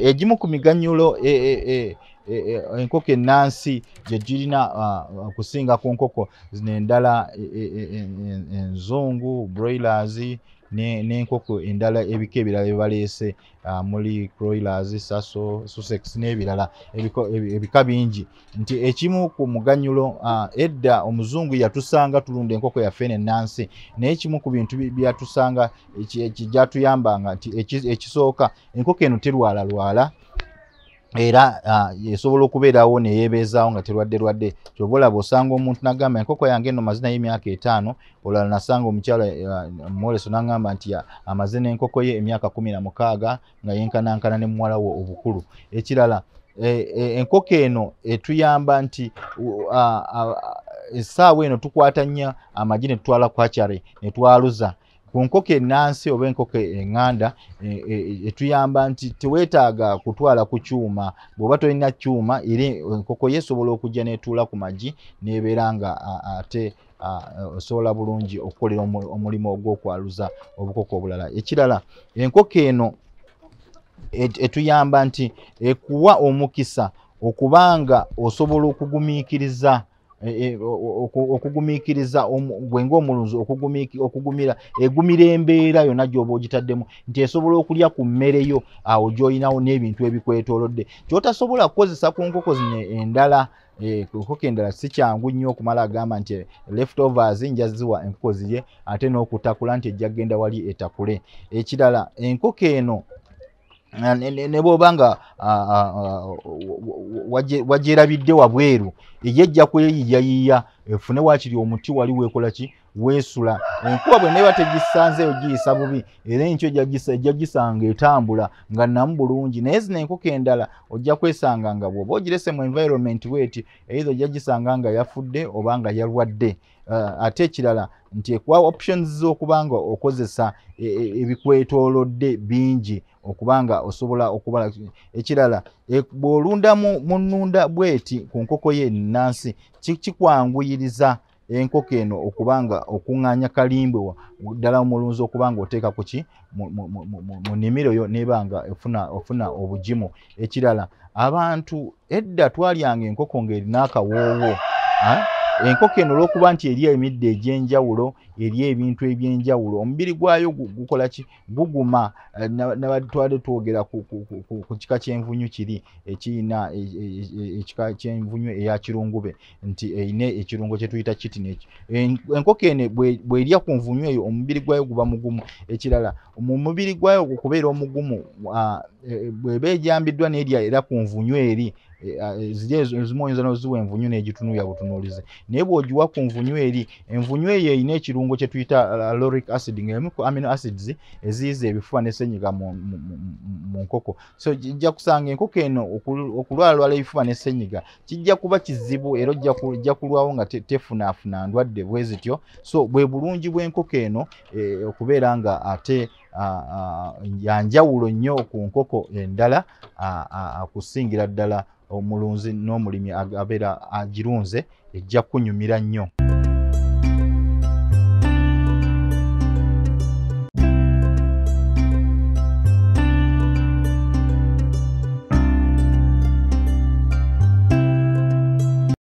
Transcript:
Egimu ku miganyulo enkoko ennansi gye girina okusinga ku nkoko zino endala enzungu, broilers n'enkoko endala ebika ebirala bye baleese, muli broilers, Sasso, Sussex n'ebirala ebika bingi, nti ekimu ku muganyulo, edda omuzungu yatusanga tulunda enkoko yaffe ennansi, naye ekimu ku bintu byatusanga gyatuyambanga nti ekisooka, enkoko eno terwalalwala era esobola okubeerawo neyeebeezaawo nga terwadde lwadde. Kyova olaba osanga omuntu nagamba, "Enkoko yange eno maze nayo emyaka 5." Olala nasanga omukyala mwoleso nagamba nti amaze n'enkoko ye emyaka 16 nga yenkanankana ne muwala we obukulu. Ekirala, enkoko eno etuyamba nti essaawa eno tukwata nnyo amagi ne tutwala ku hatchery ne twaluza. Ku nkoko ennansi oba enkoko eŋŋanda etuyamba nti teweetaaga kutwala ku kyuma. Bw'oba tolina kyuma, era enkoko ye esobola okujja n'etuula ku magi n'ebeera nga ate osobola bulungi okukolera omulimu ogw'okwaluza obukoko obulala. Ekirala, enkoko eno etuyamba nti ekuwa omukisa okubanga osobola okugumiikiriza okugumiikiriza gwe ng'omulunzi, okugumira egumira embeera yonna gy'oba ogitaddemu, nti esobola okulya ku mmere yo awo gy'olinawo n'ebintu ebikwetoolodde ky'otasobola kukozesa ku nkoko zino endala. Enkoko endala si kyangu nnyo okumala agamba nti leftovers nja ziwa enkoko zirye, ate n'okutakula nti ejja kgenda wali etakule. Ekirala, enkoko eno ne bw'oba nga wagyerabidde wabweru, ye ejja kweyiyayiya efune waakiri omuti wali weekola ki, weesula. Enkuba bwe neeba tegisanzeeyo giyisa bubi, era enkyo ejja gisanga etambula nga namu bulungi. Naye zino enkoko endala ojja kwesanga nga bw'oba ogirese mu environment bweti, either ojja gisanga nga yafudde oba nga yalwadde. Ate ekirala nti ekuwa options z'okuba nga okozesa ebikwetoolodde bingi okuba nga osobola okubala. Ekirala, bw'olunda mu nnunda bweti ku nkoko ye ennansi, kikwanguyiriza enkoko eno okuba nga okuŋŋaanya kalimbwe ddala omulunzi okuba nga oteeka ku ki mu nnimiro yo n'eba nga ofuna obugimu. Ekirala, abantu edda twalyanga enkoko ng'erina akawoowo. Enkoko eno olw'okuba nti eri emiddo egy'enjawulo, eri ebintu ebyenjawulo, omubiri gwayo gukola ki, guguma. Twali twogera ku kika ky'envunyu kiri ekiyina ekika ky'envunyu eya kirungube, nti erina ekirungo kye tuyita chitin. Ekyo enkoko eno bw'erya ku nvunyu eyo, omubiri gwayo guba mugumu. Ekirala, mu mubiri gwayo okubeera omugumu, bw'eba ejambiddwa n'erya era ku nvunyu eri, ziri ezimu oyinza n'oziwa envunyu n'egitunuulira butunuulizi, naye bw'ogiwa ku nvunyu eri, envunyu eyo erina ekirungo kye tuyita lauric acid, ng'emu ku amino acids eziyiza ebifuba ne ssenyiga mu nkoko. So ojja kusanga enkoko eno okulwalalwala ebifuba ne ssenyiga kijja kuba kizibu, era ojja kulwawo nga tefunaafuna ndwadde bwe zityo. So bwe bulungi bw'enkoko eno okubeera nga ate yanjawulo nnyo ku nkoko endala, kusingira ddala omulunzi n'omulimi abeera agirunze, ejja kunyumira nnyo.